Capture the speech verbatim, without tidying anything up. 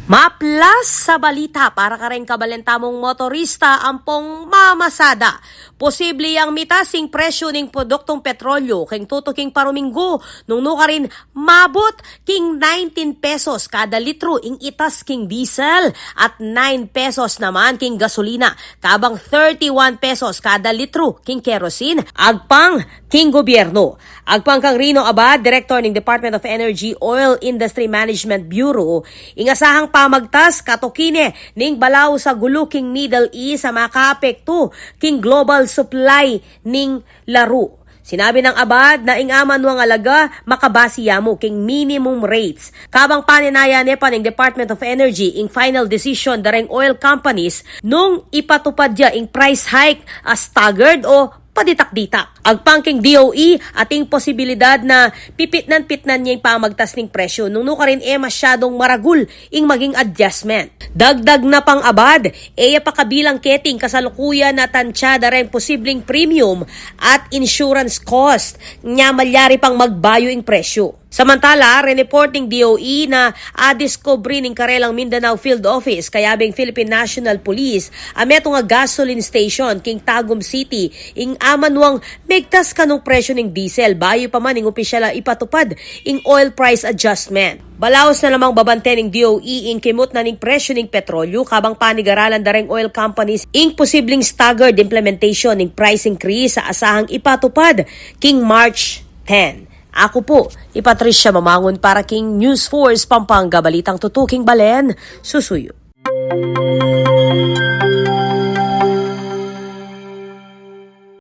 Maplas sa balita para kareng kabalen tamung motorista ampong mamasada. Posible yang mitas ing presyu ning produktong petrolyo keng tutuking paruminggu, nung nukarin mabut king nineteen pesos kada litro ing itas king diesel at nine pesos naman king gasolina, kabang thirty-one pesos kada litro king kerosene, agpang king gobyerno. Agpang kang Rino Abad, Director ning Department of Energy Oil Industry Management Bureau, ing asahang pamagtas katuki ne ning balaus a gulu king Middle East a makaapektu king global supply ning laru. Sinabi nang Abad na ing amanuang alaga makabasi ya mu king minimum rates. Kabang paninaya ne pa ning Department of Energy ing final decision da reng oil companies nung ipatupad ya ing price hike a staggered o paditak-ditak. Agpang king D O E, ating posibilidad na pipitnan-pitnan ya ing pamagtas ning presyu nung nukarin e masyadung maragul ing maging adjustment. Dagdag na pang Abad, e ya pakabilang keti ing kasalukuyan a tantsa da reng posibleng premium at insurance cost, nya malyari pang magbayu ing presyu. Samantala, rineport ning D O E na adiskubre ning karelang Mindanao Field Office, kayabe ing Philippine National Police, a metung a gasoline station king Tagum City ing amanuang migtas kanung presyu ning diesel, bayu pa man ing opisyal a ipatupad ing oil price adjustment. Balaus na namang babante ning D O E ing kimut na ning presyu ning petrolyo, kabang panigaralan da reng oil companies ing posibleng staggered implementation ning price increase a asahang ipatupad king March ten. Aku pu i Patricia Mamangun para king News Force Pampanga, balitang tutuking balen, susuyu.